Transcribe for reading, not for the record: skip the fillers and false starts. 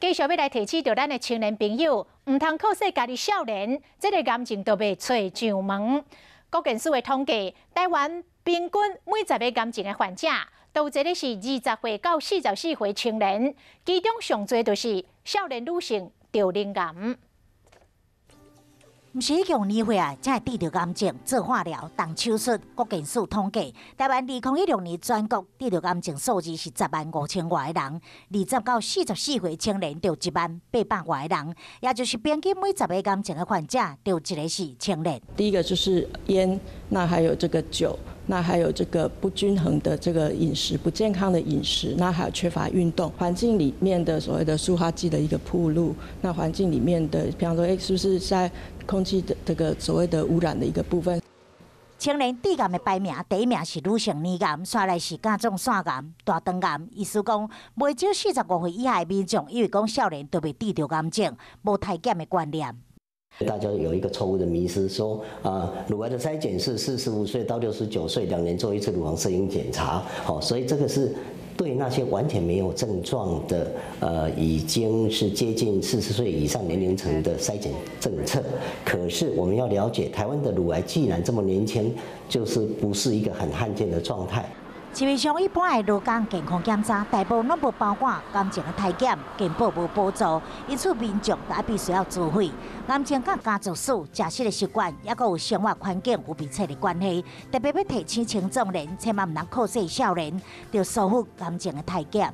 繼續欲來提醒著咱的青年朋友，毋通靠勢家己少年，這個癌症都袂揣上門。國健署的統計，台灣平均每十个癌症的患者，都有一个是20歲到44歲青年，其中上濟就是少年女性著乳癌。毋是彼種年歲啊，才會得著癌症做化療、動手術。國健署統計，台灣2016年全國得著癌症數字是10萬5千外个人，20到44歲青年著1萬800外個人，也就是平均每十个癌症的患者，著一個是青年。第一個就是菸，那還有這個酒，那還有這個不均衡的這個飲食、不健康的飲食，那還有缺乏運動，環境裡面的所謂的塑化劑的一個暴露，那環境裡面的，比方說，欸，是不是在空氣的這個所謂的污染的一個部分。青年致癌的排名，第一名是乳腺癌，紲來是甲狀腺癌、大腸癌。醫師講，袂少45歲以下的民眾，以為講少年就袂得著癌症，無篩檢的觀念。大家有一個錯誤的迷思，說啊，乳癌的篩檢是45歲到69歲2年做一次乳房攝影檢查，好，所以這個是對那些完全沒有症狀的，已經是接近40歲以上年齡層的篩檢政策。可是我們要了解，台灣的乳癌既然這麼年輕，就是不是一個很罕見的狀態。市面上一般的勞工健康檢查，大部分攏無包括癌症的篩檢，健保無補助，因此民眾就必須要自費。癌症佮家族史、食食的習慣，抑閣有生活環境有密切的關係。特別欲提醒青壯年，千萬毋通靠勢少年，著疏忽癌症的篩檢。